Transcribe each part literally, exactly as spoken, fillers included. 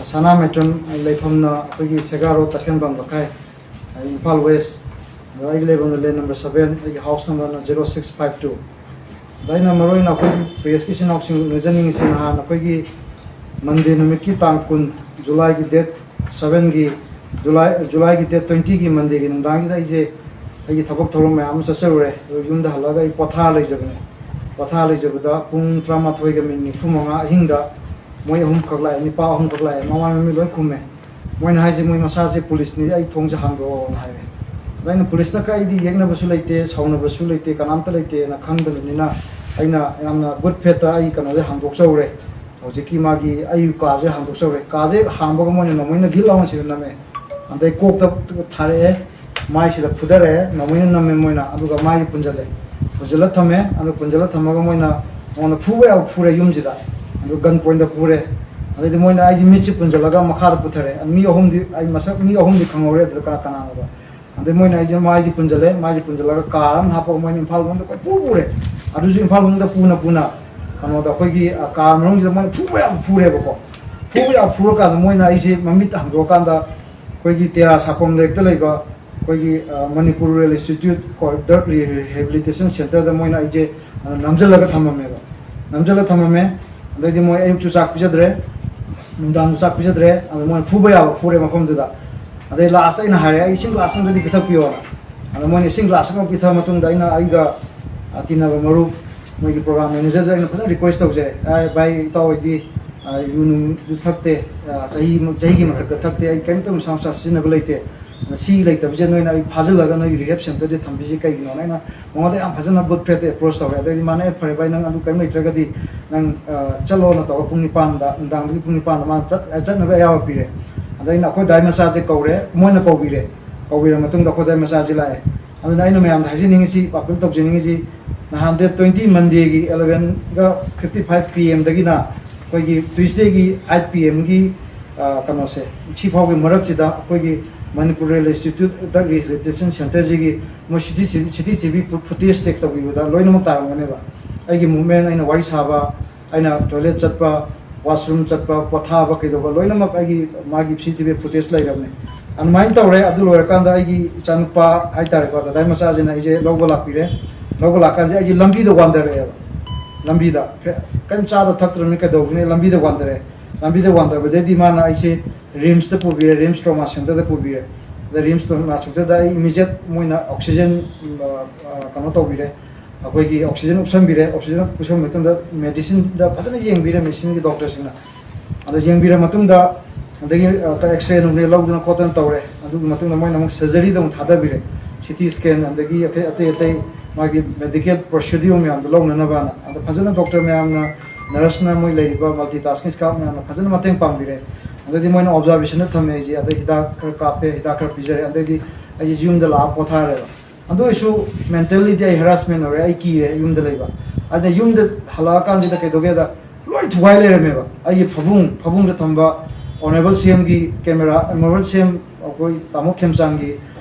ꯁꯅꯥ ꯃꯦꯇ꯭ꯔꯝ ꯂꯩꯐꯝꯅ ꯑꯩꯈꯣꯏꯒꯤ ꯁꯦꯒꯥ ꯔꯣꯗ, ꯇꯈꯦꯜꯕꯝ ꯂꯩꯀꯥꯏ, ꯏꯝꯐꯥꯜ ꯋꯦꯁ꯫ ꯑꯗꯣ ꯑꯩꯒꯤ ꯂꯩꯐꯝꯅ ꯂꯦꯟ ꯅꯝꯕꯔ ꯁꯕꯦꯟ, ꯑꯩꯒꯤ ꯍꯥꯎꯁ ꯅꯝꯕꯔꯅ ꯖꯦꯔꯣ ꯁꯤꯛꯁ ꯐꯥꯏꯚ ꯇꯨ꯫ ꯑꯗ ꯑꯩꯅ ꯃꯔꯨ ꯑꯣꯏꯅ ꯑꯩꯈꯣꯏꯒꯤ ꯄ꯭ꯔꯦꯁꯀꯤ ꯏꯆꯤꯟ ꯏꯅꯥꯎꯁꯤꯡ ꯎꯅꯖꯅꯤꯡꯉꯤꯁꯤ, ꯅꯍꯥꯟ ꯑꯩꯈꯣꯏꯒꯤ ꯃꯟꯗꯦ ꯅꯨꯃꯤꯠꯀꯤ ꯇꯥꯡ ꯀꯨꯟ, ꯖꯨꯂꯥꯏꯒꯤ ꯗꯦꯠ ꯁꯕꯦꯟꯒꯤ, ꯖꯨꯂꯥꯏ, ꯖꯨꯂꯥꯏꯒꯤ ꯗꯦꯠ ꯇ꯭ꯋꯦꯟꯇꯤꯒꯤ ꯃꯟꯗꯦꯒꯤ ꯅꯨꯡꯗꯥꯡꯁꯤꯗ ꯑꯩꯁꯦ ꯑꯩꯒꯤ ꯊꯕꯛ ꯊꯧꯔꯝ ꯃꯌꯥꯝ ꯑꯃ ꯆꯠꯆꯔꯨꯔꯦ꯫ ꯑꯗꯨ ꯌꯨꯝꯗ ꯍꯜꯂꯛꯑꯒ ꯑꯩ ꯄꯣꯊꯥ ꯂꯩꯖꯕꯅꯦ꯫ ꯄꯣꯊꯥ ꯂꯩꯖꯕꯗ ꯄꯨꯡ ꯇꯔꯥꯃꯥꯊꯣꯏꯒ ꯃꯤꯅꯤꯠ ꯅꯤꯐꯨ ꯃꯉꯥ ꯑꯍꯤꯡꯗ ꯃꯣꯏ ꯑꯍꯨꯝꯈꯛ ꯂꯥꯛꯑꯦ, ꯅꯤꯄꯥ ꯑꯍꯨꯝꯈꯛ ꯂꯥꯛꯑꯦ, ꯃꯃꯥꯏ ꯃꯃꯤꯠ ꯂꯣꯏ ꯈꯨꯝꯃꯦ꯫ ꯃꯣꯏꯅ ꯍꯥꯏꯁꯦ, "ꯃꯣꯏ ꯃꯁꯥꯁꯦ ꯄꯨꯂꯤꯁꯅꯤ, ꯑꯩ ꯊꯣꯡꯁꯦ ꯍꯥꯡꯗꯣꯛꯑꯣꯅ" ꯍꯥꯏꯔꯦ꯫ ꯑꯗ ꯑꯩꯅ, "ꯄꯨꯂꯤꯁꯇ ꯀꯩꯗꯤ ꯌꯦꯛꯅꯕꯁꯨ ꯂꯩꯇꯦ, ꯁꯥꯎꯅꯕꯁꯨ ꯂꯩꯇꯦ, ꯀꯅꯥꯝꯇ ꯂꯩꯇꯦꯅ" ꯈꯪꯗꯕꯅꯤꯅ ꯑꯩꯅ ꯌꯥꯝꯅ ꯒꯨꯗ ꯐꯦꯠꯇ ꯑꯩ ꯀꯩꯅꯣꯁꯦ ꯍꯥꯡꯗꯣꯛꯆꯧꯔꯦ꯫ ꯍꯧꯖꯤꯛꯀꯤ ꯃꯥꯒꯤ ꯑꯩ ꯀꯥꯁꯦ ꯍꯥꯡꯗꯣꯛꯆꯧꯔꯦ꯫ ꯀꯥꯁꯦ ꯍꯥꯡꯕꯒ ꯃꯣꯏꯅ ꯅꯣꯡꯃꯩꯅ ꯒꯤꯠ ꯂꯥꯎꯅ ꯁꯤꯗ ꯅꯝꯃꯦ꯫ ꯑꯗꯩ ꯀꯣꯛꯇ ꯊꯥꯔꯛꯑꯦ, ꯃꯥꯏꯁꯤꯗ ꯐꯨꯊꯔꯛꯑꯦ, ꯅꯣꯡꯃꯩꯅ ꯅꯝꯃꯦ ꯃꯣꯏꯅ, ꯑꯗꯨꯒ ꯃꯥꯏꯁꯦ ꯄꯨꯟꯁꯤꯜꯂꯦ꯫ ꯄꯨꯟꯁꯤꯜꯂ ꯊꯝꯃꯦ꯫ ꯑꯗꯨ ꯄꯨꯟꯁꯤꯜꯂ ꯊꯝꯃꯒ ꯃꯣꯏꯅ ꯃꯉꯣꯟꯗ ꯐꯨꯕ ꯌꯥꯕ ꯐꯨꯔꯦ ꯌꯨꯝꯁꯤꯗ, ꯑꯗꯨ ꯒꯟ ꯄꯣꯏꯟꯗ ꯐꯨꯔꯦ꯫ ꯑꯗꯩꯗꯤ ꯃꯣꯏꯅ ꯑꯩꯁꯦ ꯃꯤꯠꯁꯦ ꯄꯨꯟꯁꯤꯜꯂꯒ ꯃꯈꯥꯗ ꯄꯨꯊꯔꯦ꯫ ꯃꯤ ꯑꯍꯨꯝꯗꯤ, ꯑꯩ ꯃꯁꯛ, ꯃꯤ ꯑꯍꯨꯝꯗꯤ ꯈꯪꯍꯧꯔꯦ ꯑꯗꯨꯗ ꯀꯅꯥ ꯀꯅꯥꯅꯣꯗꯣ꯫ ꯑꯗꯩ ꯃꯣꯏꯅ ꯑꯩꯁꯦ ꯃꯥꯏꯁꯦ ꯄꯨꯟꯁꯤꯜꯂꯦ, ꯃꯥꯏꯁꯦ ꯄꯨꯟꯁꯤꯜꯂꯒ ꯀꯥꯔ ꯑꯃ ꯍꯥꯞꯄꯒ ꯃꯣꯏꯅ ꯏꯝꯐꯥꯜ ꯃꯅꯨꯡꯗ ꯀꯣꯏꯄꯨ ꯄꯨꯔꯦ꯫ ꯑꯗꯨꯁꯨ ꯏꯝꯐꯥꯜ ꯃꯅꯨꯡꯗ ꯄꯨꯅ ꯄꯨꯅ ꯀꯩꯅꯣꯗ ꯑꯩꯈꯣꯏꯒꯤ, ꯑ, ꯀꯥꯔ ꯃꯅꯨꯡꯁꯤꯗ ꯃꯣꯏꯅ ꯐꯨꯕ ꯌꯥꯕ ꯐꯨꯔꯦꯕꯀꯣ꯫ ꯐꯨꯕ ꯌꯥꯕ ꯐꯨꯔꯀꯥꯟꯗ ꯃꯣꯏꯅ ꯑꯩꯁꯦ ꯃꯃꯤꯠ ꯍꯥꯡꯗꯣꯛꯑꯀꯥꯟꯗ ꯑꯩꯈꯣꯏꯒꯤ ꯇꯦꯔꯥ ꯁꯥꯄꯝ ꯂꯦꯛꯇ ꯂꯩꯕ ꯑꯩꯈꯣꯏꯒꯤ, ꯑ, ꯃꯅꯤꯄꯨꯔ ꯔꯨꯔꯦꯜ ꯏꯟꯁꯇꯤꯇ꯭ꯌꯨꯠ ꯀꯣ ꯗ꯭ꯔꯒ ꯔꯤꯍꯦꯕꯤꯂꯤꯇꯦꯁꯟ ꯁꯦꯟꯇꯔꯗ ꯃꯣꯏꯅ ꯑꯩꯁꯦ, ꯑ, ꯅꯝꯁꯤꯜꯂꯒ ꯊꯝꯃꯝꯃꯦꯕ꯫ ꯅꯝꯁꯤꯜꯂꯒ ꯊꯝꯃꯝꯃꯦ꯫ ꯑꯗꯩꯗꯤ ꯃꯣꯏ ꯑꯌꯨꯛꯁꯨ ꯆꯥꯛ ꯄꯤꯖꯗ꯭ꯔꯦ, ꯅꯨꯡꯗꯥꯡꯁꯨ ꯆꯥꯛ ꯄꯤꯖꯗ꯭ꯔꯦ꯫ ꯑꯗꯣ ꯃꯣꯏꯅ ꯐꯨꯕ ꯌꯥꯕ ꯐꯨꯔꯦ ꯃꯐꯝꯗꯨꯗ꯫ ꯑꯗꯩ ꯂꯥꯁꯇ ꯑꯩꯅ ꯍꯥꯏꯔꯦ, "ꯑꯩ ꯏꯁꯤꯡ ꯒ꯭ꯂꯥꯁ ꯑꯃꯗꯤ ꯄꯤꯊꯛꯄꯤꯌꯣꯅ"꯫ ꯑꯗꯣ ꯃꯣꯏꯅ ꯏꯁꯤꯡ ꯒ꯭ꯂꯥꯁ ꯑꯃ ꯄꯤꯊꯛꯑ ꯃꯇꯨꯡꯗ ꯑꯩꯅ ꯑꯩꯒ, ꯑ, ꯇꯤꯟꯅꯕ ꯃꯔꯨꯞ, ꯃꯣꯏꯒꯤ ꯄ꯭ꯔꯣꯒ꯭ꯔꯥꯝ ꯃꯦꯅꯦꯖꯔꯗ ꯑꯩꯅ ꯐꯖꯅ ꯔꯤꯀ꯭ꯋꯦꯁ ꯇꯧꯖꯔꯦ, "ꯑꯦ ꯚꯥꯏ, ꯏꯇꯥꯎ ꯍꯣꯏꯗꯤ, ꯑ, ꯌꯨ ꯅꯨꯡꯁꯨ ꯊꯛꯇꯦ, ꯑ, ꯆꯍꯤ, ꯆꯍꯤꯒꯤ ꯃꯊꯛꯇ ꯊꯛꯇꯦ, ꯑꯩ ꯀꯔꯤꯝꯇ ꯅꯤꯁꯥ ꯄꯨꯁꯥ ꯁꯤꯖꯤꯟꯅꯕ ꯂꯩꯇꯦ꯫ ꯁꯤ ꯂꯩꯇꯕꯁꯦ ꯅꯣꯏꯅ ꯑꯩ ꯐꯥꯖꯤꯜꯂꯒ ꯅꯣꯏꯒꯤ ꯔꯤꯍꯦꯕ ꯁꯦꯟꯇꯔꯗ ꯊꯝꯕꯤꯁꯤ ꯀꯩꯒꯤꯅꯣꯅ?" ꯑꯩꯅ ꯃꯉꯣꯟꯗ ꯌꯥꯝ ꯐꯖꯅ ꯒꯨꯗ ꯐꯦꯠꯇ ꯑꯦꯄ꯭ꯔꯣꯁ ꯇꯧꯔꯦ꯫ ꯑꯗꯩꯗꯤ ꯃꯥꯅ, "ꯑꯦ, ꯐꯔꯦ ꯚꯥꯏ, ꯅꯪ ꯑꯗꯨ ꯀꯔꯤꯝ ꯂꯩꯇ꯭ꯔꯒꯗꯤ ꯅꯪ, ꯑ, ꯆꯠꯂꯣꯅ" ꯇꯧꯔꯒ ꯄꯨꯡ ꯅꯤꯄꯥꯟꯗ, ꯅꯨꯡꯗꯥꯡꯗꯒꯤ ꯄꯨꯡ ꯅꯤꯄꯥꯟꯗ ꯃꯥꯅ ꯆꯠ-, ꯆꯠꯅꯕ ꯑꯌꯥꯕ ꯄꯤꯔꯦ꯫ ꯑꯗꯩ ꯑꯩꯅ ꯑꯩꯈꯣꯏ ꯗꯥꯏ ꯃꯆꯥꯁꯦ ꯀꯧꯔꯦ, ꯃꯣꯏꯅ ꯀꯧꯕꯤꯔꯦ꯫ ꯀꯧꯕꯤꯔ ꯃꯇꯨꯡꯗ ꯑꯩꯈꯣꯏ ꯗꯥꯏ ꯃꯆꯥꯁꯦ ꯂꯥꯛꯑꯦ꯫ ꯑꯗꯨꯅ ꯑꯩꯅ ꯃꯌꯥꯝꯗ ꯍꯥꯏꯖꯅꯤꯡꯉꯤꯁꯤ, ꯑꯥꯄꯤꯜ ꯇꯧꯖꯅꯤꯡꯉꯤꯁꯤ, ꯅꯍꯥꯟ ꯗꯦꯠ ꯇ꯭ꯋꯦꯟꯇꯤ ꯃꯟꯗꯦꯒꯤ ꯑꯦꯂꯚꯦꯟꯒ ꯐꯤꯐꯇꯤ ꯐꯥꯏꯚ ꯄꯤ ꯑꯦꯝꯗꯒꯤꯅ ꯑꯩꯈꯣꯏꯒꯤ ꯇ꯭ꯌꯨꯁꯗꯦꯒꯤ ꯑꯩꯠ ꯄꯤ ꯑꯦꯝꯒꯤ, ꯑ, ꯀꯩꯅꯣꯁꯦ, ꯁꯤ ꯐꯥꯎꯒꯤ ꯃꯔꯛꯁꯤꯗ ꯑꯩꯈꯣꯏꯒꯤ ꯃꯅꯤꯄꯨꯔ ꯔꯨꯔꯦꯜ ꯏꯟꯁꯇꯤꯇ꯭ꯌꯨꯠꯇ ꯔꯤꯍꯦꯕꯤꯂꯤꯇꯦꯁꯟ ꯁꯦꯟꯇꯔꯁꯤꯒꯤ ꯃꯣꯏ ꯁꯤ ꯁꯤ ꯇꯤ ꯚꯤ, ꯁꯤ ꯁꯤ ꯇꯤ ꯚꯤ ꯐꯨ-, ꯐꯨꯇꯦꯖ ꯆꯦꯛ ꯇꯧꯕꯤꯕꯗ ꯂꯣꯏꯅꯃꯛ ꯇꯥꯔꯝꯒꯅꯦꯕ꯫ ꯑꯩꯒꯤ ꯃꯨꯞꯃꯦꯟ, ꯑꯩꯅ ꯋꯥꯔꯤ ꯁꯥꯕ, ꯑꯩꯅ ꯇꯣꯏꯂꯦꯠ ꯆꯠꯄ, ꯋꯥꯁꯔꯨꯝ ꯆꯠꯄ, ꯄꯣꯊꯥꯕ, ꯀꯩꯗꯧꯕ ꯂꯣꯏꯅꯃꯛ ꯑꯩꯒꯤ, ꯃꯥꯒꯤ ꯁꯤ ꯁꯤ ꯇꯤ ꯚꯤ ꯐꯨꯇꯦꯖ ꯂꯩꯔꯕꯅꯦ꯫ ꯑꯗꯨꯃꯥꯏꯅ ꯇꯧꯔꯦ꯫ ꯑꯗꯨ ꯂꯣꯏꯔꯀꯥꯟꯗ ꯑꯩꯒꯤ ꯏꯆꯥꯅꯨꯄꯥ ꯍꯥꯏꯇꯥꯔꯦꯀꯣ, ꯗꯗꯥꯏ ꯃꯆꯥꯁꯤꯅ ꯑꯩꯁꯦ ꯂꯧꯕ ꯂꯥꯛꯄꯤꯔꯦ꯫ ꯂꯧꯕ ꯂꯥꯛꯀꯥꯟꯁꯤꯗ ꯑꯩꯁꯦ ꯂꯝꯕꯤꯗ ꯋꯥꯟꯊꯔꯛꯑꯦꯕ꯫ ꯂꯝꯕꯤꯗ ꯐꯦ-, ꯀꯔꯤꯝ ꯆꯥꯗ ꯊꯛꯇ꯭ꯔꯕꯅꯤ, ꯀꯩꯗꯧꯕꯅꯤ, ꯂꯝꯕꯤꯗ ꯋꯥꯟꯊꯔꯛꯑꯦ꯫ ꯂꯝꯕꯤꯗ ꯋꯥꯟꯊꯕꯗꯩꯗꯤ ꯃꯥꯅ ꯑꯩꯁꯦ ꯔꯤꯝꯁꯇ ꯄꯨꯕꯤꯔꯦ, ꯔꯤꯝꯁ ꯇ꯭ꯔꯣꯃꯥ ꯁꯦꯟꯇꯔꯗ ꯄꯨꯕꯤꯔꯦ꯫ ꯑꯗ ꯔꯤꯝꯁ ꯇ꯭ꯔꯣꯃꯥ ꯁꯦꯟꯇꯔꯗ ꯑꯩ ꯏꯃꯤꯗꯤꯌꯦꯠ ꯃꯣꯏꯅ ꯑꯣꯛꯁꯤꯖꯦꯟ, ꯑ, ꯑ, ꯀꯩꯅꯣ ꯇꯧꯕꯤꯔꯦ꯫ ꯑꯩꯈꯣꯏꯒꯤ ꯑꯣꯛꯁꯤꯖꯦꯟ ꯎꯞꯁꯟꯕꯤꯔꯦ꯫ ꯑꯣꯛꯁꯤꯖꯦꯟ ꯎꯞꯁꯟꯕ ꯃꯇꯝꯗ ꯃꯦꯗꯤꯁꯤꯟꯗ ꯐꯖꯅ ꯌꯦꯡꯕꯤꯔꯦ, ꯃꯦꯗꯤꯁꯤꯟꯒꯤ ꯗꯣꯛꯇꯔꯁꯤꯡꯅ꯫ ꯑꯗꯣ ꯌꯦꯡꯕꯤꯔ ꯃꯇꯨꯡꯗ, ꯑꯗꯒꯤ, ꯑ, ꯑꯦꯛꯁꯔꯦ ꯅꯨꯡꯔꯦ ꯂꯧꯗꯅ ꯈꯣꯠꯇꯅ ꯇꯧꯔꯦ꯫ ꯑꯗꯨꯒꯤ ꯃꯇꯨꯡꯗ ꯃꯣꯏꯅ ꯑꯃꯨꯛ ꯁꯔꯖꯔꯤꯗ ꯑꯃꯨꯛ ꯊꯥꯗꯕꯤꯔꯦ꯫ ꯁꯤ ꯇꯤ ꯁ꯭ꯀꯦꯟ, ꯑꯗꯒꯤ ꯑꯇꯩ, ꯑꯇꯩ, ꯑꯇꯩ ꯃꯥꯒꯤ ꯃꯦꯗꯤꯀꯦꯜ ꯄ꯭ꯔꯣꯁꯤꯗ꯭ꯌꯨꯔ ꯃꯌꯥꯝꯗꯣ ꯂꯧꯅꯅꯕꯅ꯫ ꯑꯗꯣ ꯐꯖꯅ ꯗꯣꯛꯇꯔ ꯃꯌꯥꯝꯅ, ꯅꯔꯁꯅ, ꯃꯣꯏ ꯂꯩꯔꯤꯕ ꯃꯜꯇꯤ ꯇꯥꯁꯀꯤꯡ ꯁ꯭ꯇꯥꯐ ꯃꯌꯥꯝꯅ ꯐꯖꯅ ꯃꯇꯦꯡ ꯄꯥꯡꯕꯤꯔꯦ꯫ ꯑꯗꯩꯗꯤ ꯃꯣꯏꯅ ꯑꯣꯕꯖꯥꯔꯕꯦꯁꯟꯗ ꯊꯝꯃꯦ ꯑꯩꯁꯦ꯫ ꯑꯗꯩ ꯍꯤꯗꯥꯛ ꯈꯔ ꯀꯥꯞꯄꯦ, ꯍꯤꯗꯥꯛ ꯈꯔ ꯄꯤꯖꯔꯦ꯫ ꯑꯗꯩꯗꯤ ꯑꯩꯁꯦ ꯌꯨꯝꯗ ꯂꯥꯛꯑ ꯄꯣꯊꯥꯔꯦꯕ꯫ ꯑꯗꯨ ꯑꯣꯏꯔꯁꯨ ꯃꯦꯟꯇꯦꯜꯂꯤꯗꯤ ꯑꯩ ꯍꯦꯔꯥꯁꯃꯦꯟ ꯑꯣꯏꯔꯦ, ꯑꯩ ꯀꯤꯔꯦ ꯌꯨꯝꯗ ꯂꯩꯕ꯫ ꯑꯗ ꯌꯨꯝꯗ ꯍꯜꯂꯛꯑꯀꯥꯟꯁꯤꯗ ꯀꯩꯗꯧꯒꯦꯗ, ꯂꯣꯏ ꯊꯨꯒꯥꯏ ꯂꯩꯔꯝꯃꯦꯕ꯫ ꯑꯩꯒꯤ ꯐꯃꯨꯡ, ꯐꯃꯨꯡꯗ ꯊꯝꯕ ꯑꯣꯅꯔꯦꯕꯜ ꯁꯤ ꯑꯦꯝꯒꯤ ꯀꯦꯃꯦꯔꯥ, ꯑꯣꯅꯔꯦꯕꯜ ꯁꯤ ꯑꯦꯝ ꯑꯩꯈꯣꯏ ꯇꯥꯃꯣ ꯈꯦꯝꯆꯥꯟꯒꯤ,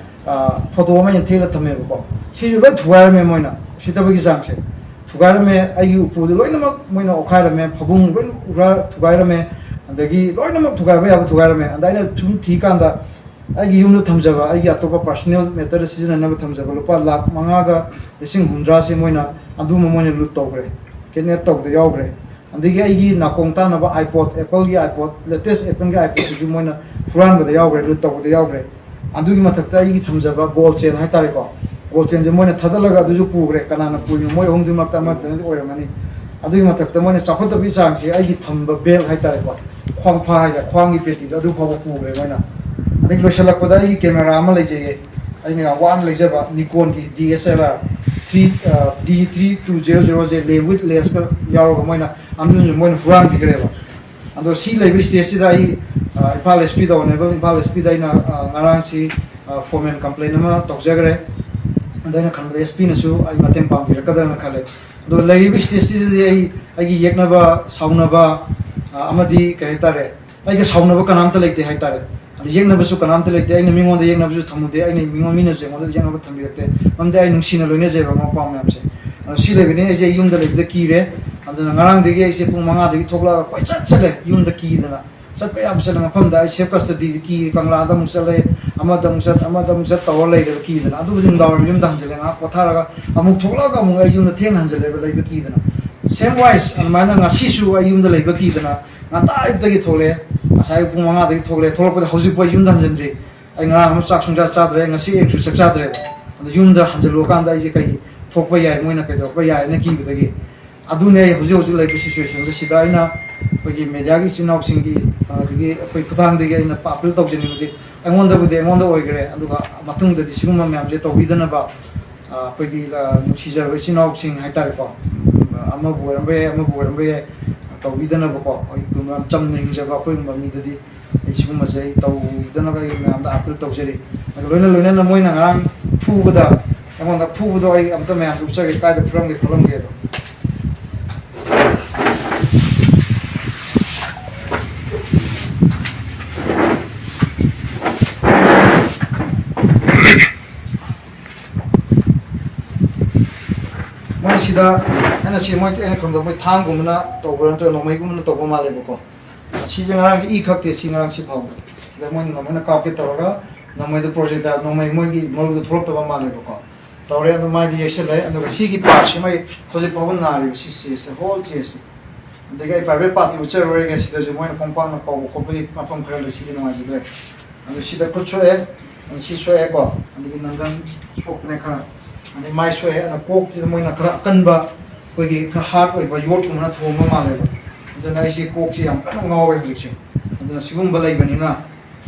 ꯑ, ꯐꯣꯇꯣ ꯑꯃ ꯌꯦꯟꯊꯦꯛꯂ ꯊꯝꯃꯦꯕꯀꯣ꯫ ꯁꯤꯁꯨ ꯂꯣꯏ ꯊꯨꯒꯥꯏꯔꯝꯃꯦ ꯃꯣꯏꯅ, ꯎꯁꯤꯠꯇꯕꯒꯤ ꯆꯥꯡꯁꯦ꯫ ꯊꯨꯒꯥꯏꯔꯝꯃꯦ, ꯑꯩꯒꯤ ꯎꯄꯨꯗꯨ ꯂꯣꯏꯅꯃꯛ ꯃꯣꯏꯅ ꯑꯣꯠꯈꯥꯏꯔꯝꯃꯦ, ꯐꯃꯨꯡ ꯂꯣꯏꯅ ꯎꯔ ꯊꯨꯒꯥꯏꯔꯝꯃꯦ, ꯑꯗꯒꯤ ꯂꯣꯏꯅꯃꯛ ꯊꯨꯒꯥꯏꯕ ꯌꯥꯕ ꯊꯨꯒꯥꯏꯔꯝꯃꯦ꯫ ꯑꯗ ꯑꯩꯅ ꯁꯨꯝ ꯊꯤꯀꯥꯟꯗ ꯑꯩꯒꯤ ꯌꯨꯝꯗ ꯊꯝꯖꯕ, ꯑꯩꯒꯤ ꯑꯇꯣꯞꯄ ꯄꯥꯔꯁꯣꯅꯦꯜ ꯃꯦꯇꯔꯗ ꯁꯤꯖꯤꯟꯅꯅꯕ ꯊꯝꯖꯕ ꯂꯨꯄꯥ ꯂꯥꯈ ꯃꯉꯥꯒ ꯂꯤꯁꯤꯡ ꯍꯨꯝꯗ꯭ꯔꯥꯁꯦ ꯃꯣꯏꯅ ꯑꯗꯨꯃ ꯃꯣꯏꯅ ꯂꯨꯠ ꯇꯧꯈ꯭ꯔꯦ, ꯀꯤꯗꯅꯦꯞ ꯇꯧꯕꯗ ꯌꯥꯎꯈ꯭ꯔꯦ꯫ ꯑꯗꯒꯤ ꯑꯩꯒꯤ ꯅꯥꯀꯣꯡ ꯇꯥꯅꯕ ꯑꯥꯏꯄꯣꯠ, ꯑꯦꯄꯜꯒꯤ ꯑꯥꯏꯄꯣꯠ, ꯂꯦꯇꯦꯁ ꯑꯦꯄꯜꯒꯤ ꯑꯥꯏꯄꯣꯠꯁꯤꯁꯨ ꯃꯣꯏꯅ ꯍꯨꯔꯥꯟꯕꯗ ꯌꯥꯎꯈ꯭ꯔꯦ, ꯂꯨꯠ ꯇꯧꯕꯗ ꯌꯥꯎꯈ꯭ꯔꯦ꯫ ꯑꯗꯨꯒꯤ ꯃꯊꯛꯇ ꯑꯩꯒꯤ ꯊꯝꯖꯕ ꯒꯣꯜ ꯆꯦꯟ ꯍꯥꯏꯇꯥꯔꯦꯀꯣ, ꯒꯣꯜ ꯆꯦꯟꯁꯦ ꯃꯣꯏꯅ ꯊꯥꯗꯠꯂꯒ ꯑꯗꯨꯁꯨ ꯄꯨꯈ꯭ꯔꯦ꯫ ꯀꯅꯥꯅ ꯄꯨꯏꯅꯣ? ꯃꯣꯏ ꯑꯍꯨꯝꯗꯨꯒꯤ ꯃꯔꯛꯇ ꯑꯃꯗꯤ ꯑꯣꯏꯔꯝꯃꯅꯤ꯫ ꯑꯗꯨꯒꯤ ꯃꯊꯛꯇ ꯃꯣꯏꯅ ꯆꯥꯎꯈꯠꯇꯕꯒꯤ ꯆꯥꯡꯁꯦ, ꯑꯩꯒꯤ ꯊꯝꯕ ꯕꯦꯜ ꯍꯥꯏꯇꯥꯔꯦꯀꯣ, ꯈ꯭ꯋꯥꯡ ꯐꯥ ꯍꯥꯏꯇꯥꯔꯦ, ꯈ꯭ꯋꯥꯡꯒꯤ ꯄꯦꯇꯤꯗꯣ ꯑꯗꯨ ꯐꯥꯎꯕ ꯄꯨꯈ꯭ꯔꯦ ꯃꯣꯏꯅ꯫ ꯑꯗꯒꯤ ꯂꯣꯏꯁꯤꯜꯂꯛꯄꯗ ꯑꯩꯒꯤ ꯀꯦꯃꯦꯔꯥ ꯑꯃ ꯂꯩꯖꯩꯌꯦ, ꯑꯩꯅ ꯌꯥꯝ ꯋꯥꯅ ꯂꯩꯖꯕ ꯅꯤꯀꯣꯟꯒꯤ D S L R three, D three two zero ꯖꯦꯔꯣꯁꯦ ꯂꯦ ꯋꯤꯠ ꯂꯦꯟꯁꯀ ꯌꯥꯎꯔꯒ ꯃꯣꯏꯅ ꯑꯗꯨꯁꯨ ꯃꯣꯏꯅ ꯍꯨꯔꯥꯟꯕꯤꯈ꯭ꯔꯦꯕ꯫ ꯑꯗꯣ ꯁꯤ ꯂꯩꯕ ꯁ꯭ꯇꯦꯖꯁꯤꯗ ꯑꯩ, ꯑ, ꯏꯝꯐꯥꯜ ꯑꯦꯁ ꯄꯤꯗ, ꯑꯣꯅꯔꯦꯕꯜ ꯏꯝꯐꯥꯜ ꯑꯦꯁ ꯄꯤꯗ ꯑꯩꯅ, ꯑ, ꯉꯔꯥꯡꯁꯤ, ꯑ, ꯐꯣꯔꯃꯦꯜ ꯀꯝꯄ꯭ꯂꯦꯟ ꯑꯃ ꯇꯧꯖꯈ꯭ꯔꯦ꯫ ꯑꯗ ꯑꯩꯅ ꯈꯟꯕꯗ ꯑꯦꯁ ꯄꯤꯅꯁꯨ ꯑꯩ ꯃꯇꯦꯡ ꯄꯥꯡꯕꯤꯔꯛꯀꯗ꯭ꯔꯅ ꯈꯜꯂꯦ꯫ ꯑꯗꯣ ꯂꯩꯔꯤꯕ ꯁ꯭ꯇꯦꯖꯁꯤꯗꯗꯤ ꯑꯩ, ꯑꯩꯒꯤ ꯌꯦꯛꯅꯕ, ꯁꯥꯎꯅꯕ, ꯑ, ꯑꯃꯗꯤ ꯀꯩ ꯍꯥꯏꯇꯥꯔꯦ, ꯑꯩꯒ ꯁꯥꯎꯅꯕ ꯀꯅꯥꯝꯇ ꯂꯩꯇꯦ ꯍꯥꯏꯇꯥꯔꯦ꯫ ꯑꯗ ꯌꯦꯛꯅꯕꯁꯨ ꯀꯅꯥꯝꯇ ꯂꯩꯇꯦ, ꯑꯩꯅ ꯃꯤꯉꯣꯟꯗ ꯌꯦꯛꯅꯕꯁꯨ ꯊꯝꯃꯨꯗꯦ, ꯑꯩꯅ ꯃꯤꯉꯣꯟ, ꯃꯤꯅꯁꯨ ꯑꯩꯉꯣꯟꯗ ꯌꯦꯛꯅꯕ ꯊꯝꯕꯤꯔꯛꯇꯦ꯫ ꯃꯔꯝꯗꯤ ꯑꯩ ꯅꯨꯡꯁꯤꯅ ꯂꯣꯏꯅꯖꯩꯕ ꯃꯃꯥ ꯃꯄꯥ ꯃꯌꯥꯝꯁꯦ꯫ ꯑꯗꯣ ꯁꯤ ꯂꯩꯕꯅꯤ, ꯑꯩꯁꯦ ꯌꯨꯝꯗ ꯂꯩꯕꯗ ꯀꯤꯔꯦ꯫ ꯑꯗꯨꯅ ꯉꯔꯥꯡꯗꯒꯤ ꯑꯩꯁꯦ ꯄꯨꯡ ꯃꯉꯥꯗꯒꯤ ꯊꯣꯛꯂꯛꯑꯒ ꯀꯣꯏꯆꯠ ꯆꯠꯂꯦ, ꯌꯨꯝꯗ ꯀꯤꯗꯅ꯫ ꯆꯠꯄ ꯌꯥꯕ ꯆꯠꯂꯦ, ꯃꯐꯝꯗ ꯑꯩ ꯁꯦꯞ ꯀꯁꯇꯗꯤ ꯀꯤ, ꯀꯪꯂꯥꯗ ꯑꯃꯨꯛ ꯆꯠꯂꯦ, ꯑꯃꯗ ꯑꯃꯨꯛ ꯆꯠ, ꯑꯃꯗ ꯑꯃꯨꯛ ꯆꯠ ꯇꯧꯔ ꯂꯩꯔꯦꯕ ꯀꯤꯗꯅ꯫ ꯑꯗꯨꯕꯨꯗꯤ ꯅꯨꯡꯗꯥꯡꯋꯥꯏꯔꯝ ꯌꯨꯝꯗ ꯍꯟꯖꯜꯂꯦ, ꯉꯥꯏꯍꯥꯛ ꯄꯣꯊꯥꯔꯒ ꯑꯃꯨꯛ ꯊꯣꯛꯂꯛꯑꯒ ꯑꯃꯨꯛ ꯑꯩ ꯌꯨꯝꯗ ꯊꯦꯡꯅ ꯍꯟꯖꯜꯂꯦꯕ ꯂꯩꯕ ꯀꯤꯗꯅ꯫ Same wise ꯑꯗꯨꯃꯥꯏꯅ ꯉꯁꯤꯁꯨ ꯑꯩ ꯌꯨꯝꯗ ꯂꯩꯕ ꯀꯤꯗꯅ ꯉꯟꯇꯥ ꯑꯌꯨꯛꯇꯒꯤ ꯊꯣꯛꯂꯛꯑꯦ꯫ ꯉꯁꯥꯏ ꯑꯌꯨꯛ ꯄꯨꯡ ꯃꯉꯥꯗꯒꯤ ꯊꯣꯛꯂꯛꯑꯦ, ꯊꯣꯛꯂꯛꯄꯗ ꯍꯧꯖꯤꯛꯐꯥꯎ ꯌꯨꯝꯗ ꯍꯟꯖꯟꯗ꯭ꯔꯤ꯫ ꯑꯩ ꯉꯔꯥꯡ ꯑꯃ ꯆꯥꯛ ꯁꯨꯡꯆꯥ ꯆꯥꯗ꯭ꯔꯦ, ꯉꯁꯤ ꯑꯌꯨꯛꯁꯨ ꯆꯥꯛ ꯆꯥꯗ꯭ꯔꯦꯕ꯫ ꯑꯗꯣ ꯌꯨꯝꯗ ꯍꯟꯖꯜꯂꯨꯔꯀꯥꯟꯗ ꯑꯩꯁꯦ ꯀꯩ ꯊꯣꯛꯄ ꯌꯥꯏ, ꯃꯣꯏꯅ ꯀꯩꯗꯧꯔꯛꯄ ꯌꯥꯏꯅ ꯀꯤꯕꯗꯒꯤ꯫ ꯑꯗꯨꯅꯦ ꯑꯩ ꯍꯧꯖꯤꯛ ꯍꯧꯖꯤꯛ ꯂꯩꯕ ꯁꯤꯆꯨꯋꯦꯁꯟꯁꯦ꯫ ꯁꯤꯗ ꯑꯩꯅ ꯑꯩꯈꯣꯏꯒꯤ ꯃꯦꯗꯤꯌꯥꯒꯤ ꯏꯆꯤꯟ ꯏꯅꯥꯎꯁꯤꯡꯒꯤ, ꯑꯗꯒꯤ ꯑꯩꯈꯣꯏ ꯈꯨꯊꯥꯡꯗꯒꯤ ꯑꯩꯅ ꯑꯄꯤꯜ ꯇꯧꯖꯅꯤꯡꯕꯗꯤ, ꯑꯩꯉꯣꯟꯗꯕꯨꯗꯤ ꯑꯩꯉꯣꯟꯗ ꯑꯣꯏꯈ꯭ꯔꯦ, ꯑꯗꯨꯒ ꯃꯇꯨꯡꯗꯗꯤ ꯁꯤꯒꯨꯝꯕ ꯃꯌꯥꯝꯁꯦ ꯇꯧꯕꯤꯗꯅꯕ, ꯑ, ꯑꯩꯈꯣꯏꯒꯤ, ꯑ, ꯅꯨꯡꯁꯤꯖꯔꯕ ꯏꯆꯤꯟ ꯏꯅꯥꯎꯁꯤꯡ ꯍꯥꯏꯇꯥꯔꯦꯀꯣ, ꯑ, ꯑꯃꯕꯨ ꯑꯣꯏꯔꯝꯕ ꯌꯥꯏ, ꯑꯃꯕꯨ ꯑꯣꯏꯔꯝꯕ ꯌꯥꯏ, ꯇꯧꯕꯤꯗꯅꯕꯀꯣ, ꯑꯩꯈꯣꯏꯒꯨꯝꯕ ꯆꯝꯅ ꯍꯤꯡꯖꯕ ꯑꯩꯈꯣꯏꯒꯨꯝꯕ ꯃꯤꯗꯗꯤ ꯑꯩ ꯁꯤꯒꯨꯝꯕꯁꯦ ꯑꯩ ꯇꯧꯗꯅꯕ ꯑꯩ ꯃꯌꯥꯝꯗ ꯑꯥꯄꯤꯜ ꯇꯧꯖꯔꯤ꯫ ꯑꯗꯨꯒ ꯂꯣꯏꯅ ꯂꯣꯏꯅꯅ ꯃꯣꯏꯅ ꯉꯔꯥꯡ ꯐꯨꯕꯗ, ꯑꯩꯉꯣꯟꯗ ꯐꯨꯕꯗꯣ ꯑꯩ ꯑꯝꯇ ꯃꯌꯥꯝꯗ ꯎꯠꯆꯒꯦ, ꯀꯥꯏꯗ ꯐꯨꯔꯝꯒꯦ ꯈꯣꯠꯂꯝꯒꯦꯗꯣ꯫ ꯃꯣꯏ ꯁꯤꯗ, ꯑꯩꯅ ꯁꯤ ꯃꯣꯏ, ꯑꯩꯅ ꯈꯪꯕꯗ ꯃꯣꯏ ꯊꯥꯡꯒꯨꯝꯕꯅ ꯇꯧꯕ꯭ꯔꯥ ꯅꯠꯇ꯭ꯔꯒ ꯅꯣꯡꯃꯩꯒꯨꯝꯕꯅ ꯇꯧꯕ ꯃꯥꯜꯂꯦꯕꯀꯣ꯫ ꯁꯤꯁꯦ ꯉꯔꯥꯡ ꯏ ꯈꯛꯇꯦ, ꯁꯤ ꯉꯔꯥꯡ ꯁꯤ ꯐꯥꯎꯕ꯫ ꯁꯤꯗ ꯃꯣꯏꯅ ꯅꯣꯡꯃꯩꯅ ꯀꯥꯞꯀꯦ ꯇꯧꯔꯒ ꯅꯣꯡꯃꯩꯗꯣ ꯄ꯭ꯔꯣꯖꯦꯛꯇ ꯅꯣꯡꯃꯩ ꯃꯣꯏꯒꯤ ꯃꯔꯨꯗꯣ ꯊꯣꯛꯂꯛꯇꯕ ꯃꯥꯜꯂꯦꯕꯀꯣ꯫ ꯇꯧꯔꯦ, ꯑꯗꯨ ꯃꯥꯏꯗꯤ ꯌꯩꯁꯜꯂꯦ꯫ ꯑꯗꯨꯒ ꯁꯤꯒꯤ ꯄꯥꯔꯠꯁꯤꯃ ꯑꯩ ꯍꯧꯖꯤꯛ ꯐꯥꯎꯕ ꯅꯥꯔꯤꯕ, ꯁꯤ ꯆꯦꯁꯁꯦ, ꯍꯣꯜ ꯆꯦꯁꯁꯦ꯫ ꯑꯗꯒꯤ ꯑꯩ ꯄ꯭ꯔꯥꯏꯚꯦꯠ ꯄꯥꯔꯠꯇꯤ ꯎꯠꯆꯔꯔꯣꯏꯒꯦ, ꯁꯤꯗꯁꯨ ꯃꯣꯏꯅ ꯈꯣꯡꯄꯥꯛꯅ ꯀꯥꯎꯕ ꯈꯣꯠꯄꯒꯤ ꯃꯐꯝ ꯈꯔ ꯂꯩ, ꯁꯤꯗꯤ ꯅꯨꯡꯉꯥꯏꯖꯗ꯭ꯔꯦ꯫ ꯑꯗꯨ ꯁꯤꯗ ꯈꯨꯠ ꯁꯣꯛꯑꯦ, ꯑꯗꯨ ꯁꯤ ꯁꯣꯛꯑꯦꯀꯣ, ꯑꯗꯒꯤ ꯅꯪꯒꯟ ꯁꯣꯛꯄꯅꯦ ꯈꯔ, ꯑꯗꯩ ꯃꯥꯏ ꯁꯣꯛꯑꯦ꯫ ꯑꯗ ꯀꯣꯛꯁꯤꯗ ꯃꯣꯏꯅ ꯈꯔ ꯑꯀꯟꯕ, ꯑꯩꯈꯣꯏꯒꯤ ꯈꯔ ꯍꯥꯔꯠ ꯑꯣꯏꯕ ꯌꯣꯠꯀꯨꯝꯕꯅ ꯊꯣꯝꯕ ꯃꯥꯜꯂꯦꯕ꯫ ꯑꯗꯨꯅ ꯑꯩꯁꯦ ꯀꯣꯛꯁꯦ ꯌꯥꯝ ꯀꯟꯅ ꯉꯥꯎꯋꯦ ꯍꯧꯖꯤꯛꯁꯦ꯫ ꯑꯗꯨꯅ ꯁꯤꯒꯨꯝꯕ ꯂꯩꯕꯅꯤꯅ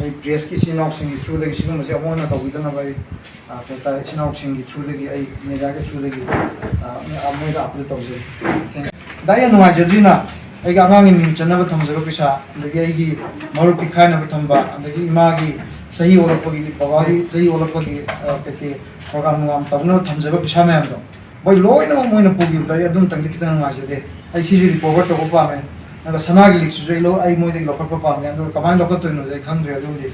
ꯑꯩ ꯄ꯭ꯔꯦꯁꯀꯤ ꯏꯆꯤꯟ ꯏꯅꯥꯎꯁꯤꯡꯒꯤ ꯊ꯭ꯔꯨꯗꯒꯤ ꯁꯤꯒꯨꯝꯕꯁꯦ ꯑꯃꯨꯛ ꯍꯟꯅ ꯇꯧꯕꯤꯗꯅꯕ ꯑꯩ, ꯑ, ꯀꯩ ꯍꯥꯏꯇꯥꯔꯦ, ꯏꯆꯤꯟ ꯏꯅꯥꯎꯁꯤꯡꯒꯤ ꯊ꯭ꯔꯨꯗꯒꯤ, ꯑꯩ ꯃꯦꯗꯤꯌꯥꯒꯤ ꯊ꯭ꯔꯨꯗꯒꯤ, ꯑ, ꯃꯣꯏꯗ ꯑꯥꯄꯤꯜ ꯇꯧꯖꯔꯤ꯫ Thank you꯫ ꯗꯥꯏ ꯌꯥꯝ ꯅꯨꯡꯉꯥꯏꯖꯗ꯭ꯔꯤꯅ ꯑꯩꯒꯤ ꯑꯉꯥꯡꯒꯤ ꯃꯤꯡ ꯆꯟꯅꯕ ꯊꯝꯖꯕ ꯄꯩꯁꯥ, ꯑꯗꯒꯤ ꯑꯩꯒꯤ ꯃꯔꯨꯞꯀꯤ ꯈꯥꯏꯅꯕ ꯊꯝꯕ, ꯑꯗꯒꯤ ꯏꯃꯥꯒꯤ ꯆꯍꯤ ꯑꯣꯜꯂꯛꯄꯒꯤ, ꯕꯕꯥꯒꯤ ꯆꯍꯤ ꯑꯣꯜꯂꯛꯄꯒꯤ, ꯑ, ꯀꯩꯀꯩ ꯄ꯭ꯔꯣꯒ꯭ꯔꯥꯝ ꯅꯨꯡꯒ꯭ꯔꯥꯝ ꯇꯧꯅꯕ ꯊꯝꯖꯕ ꯄꯩꯁꯥ ꯃꯌꯥꯝꯗꯣ ꯃꯣꯏ ꯂꯣꯏꯅꯃꯛ ꯃꯣꯏꯅ ꯄꯨꯈꯤꯕꯗ ꯑꯩ ꯑꯗꯨꯝꯇꯪꯗꯤ ꯈꯤꯇꯪ ꯅꯨꯡꯉꯥꯏꯖꯗꯦ꯫ ꯑꯩ ꯁꯤꯁꯨ ꯔꯤꯀꯣꯚꯔ ꯇꯧꯕ ꯄꯥꯝꯃꯦ꯫ ꯑꯗꯨꯒ ꯁꯅꯥꯒꯤ ꯂꯤꯛꯁꯤꯁꯨ ꯑꯩ ꯂꯧ-, ꯑꯩ ꯃꯣꯏꯗꯒꯤ ꯂꯧꯈꯠꯄ ꯄꯥꯝꯃꯦ꯫ ꯑꯗꯨꯒ ꯀꯃꯥꯏꯅ ꯂꯧꯈꯠꯇꯣꯏꯅꯣꯗꯤ ꯑꯩ ꯈꯪꯗ꯭ꯔꯦ ꯑꯗꯨꯕꯨꯗꯤ꯫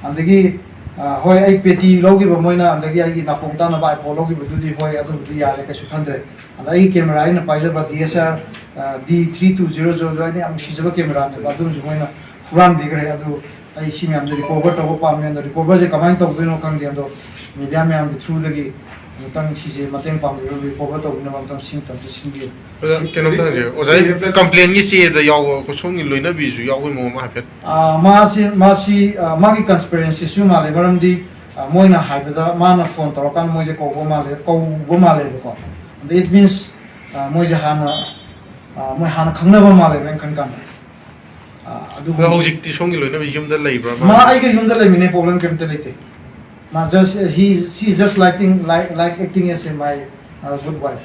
ꯑꯗꯒꯤ ꯑ, ꯍꯣꯏ, ꯑꯩ ꯄꯦꯇꯤ ꯂꯧꯈꯤꯕ ꯃꯣꯏꯅ, ꯑꯗꯒꯤ ꯑꯩꯒꯤ ꯅꯥꯀꯣꯡ ꯇꯥꯅꯕ iPod ꯂꯧꯈꯤꯕꯗꯨꯗꯤ, ꯍꯣꯏ, ꯑꯗꯨꯕꯨꯗꯤ ꯌꯥꯔꯦ, ꯀꯩꯁꯨ ꯈꯟꯗ꯭ꯔꯦ꯫ ꯑꯗ ꯑꯩꯒꯤ camera, ꯑꯩꯅ ꯄꯥꯏꯖꯕ D S L R, ꯑ, D three two zero zero, ꯑꯩꯅ ꯌꯥꯝ ꯅꯨꯡꯁꯤꯖꯕ cameraꯅꯦꯕ, ꯑꯗꯨꯝꯁꯨ ꯃꯣꯏꯅ ꯍꯨꯔꯥꯟꯕꯤꯈ꯭ꯔꯦ꯫ ꯑꯗꯨ ꯑꯩ ꯁꯤ ꯃꯌꯥꯝꯁꯦ recover ꯇꯧꯕ ꯄꯥꯝꯃꯦ꯫ ꯑꯗꯣ recoverꯁꯦ ꯀꯃꯥꯏꯅ ꯇꯧꯗꯣꯏꯅꯣ ꯈꯪꯗꯦ꯫ ꯑꯗꯣ media ꯃꯌꯥꯝꯒꯤ throughꯗꯒꯤ ꯑꯃꯨꯛꯇꯪ ꯁꯤꯁꯦ ꯃꯇꯦꯡ ꯄꯥꯡꯕꯤꯔꯒ recover ꯇꯧꯕꯤꯅꯕ ꯑꯝꯇꯪ ꯁꯤꯟ ꯇꯝꯁꯨ ꯁꯤꯟꯕꯤꯌꯨ꯫ ꯑꯣꯖꯥ, ꯀꯩꯅꯣꯝꯇ ꯍꯪꯖꯒꯦ, ꯑꯣꯖꯥꯒꯤ complainꯒꯤ ꯆꯦꯗ ꯌꯥꯎꯕ ꯁꯣꯝꯒꯤ ꯂꯣꯏꯅꯕꯤꯁꯨ ꯌꯥꯎꯕꯒꯤ ꯃꯑꯣꯡ ꯑꯃ ꯍꯥꯏꯐꯦꯠ꯫ ꯑ, ꯃꯥꯁꯤ, ꯃꯥꯁꯤ, ꯑ, ꯃꯥꯒꯤ conspiracyꯁꯨ ꯃꯥꯜꯂꯦ, ꯃꯔꯝꯗꯤ, ꯑ, ꯃꯣꯏꯅ ꯍꯥꯏꯕꯗ ꯃꯥꯅ phone ꯇꯧꯔꯀꯥꯟꯗ ꯃꯣꯏꯁꯦ ꯀꯧꯕ ꯃꯥꯜꯂꯦ, ꯀꯧꯕ ꯃꯥꯜꯂꯦꯕꯀꯣ꯫ ꯑꯗ it means, ꯑ, ꯃꯣꯏꯁꯦ ꯍꯥꯟꯅ, ꯑ, ꯃꯣꯏ ꯍꯥꯟꯅ ꯈꯪꯅꯕ ꯃꯥꯜꯂꯦꯕ, ꯑꯩꯅ ꯈꯟ ꯀꯥꯟꯗ꯫ ꯑ, ꯑꯗꯨꯒꯨꯝꯕ ꯑꯗꯣ ꯍꯧꯖꯤꯛꯇꯤ ꯁꯣꯝꯒꯤ ꯂꯣꯏꯅꯕꯤ ꯌꯨꯝꯗ ꯂꯩꯕ꯭ꯔꯥ? ꯃꯥ ꯑꯩꯒ ꯌꯨꯝꯗ ꯂꯩꯃꯤꯟꯅꯩ, problem ꯀꯩꯝꯇ ꯂꯩꯇꯦ꯫ ꯃꯥ just, he, she is just like, like, like acting as a my, uh, good wife꯫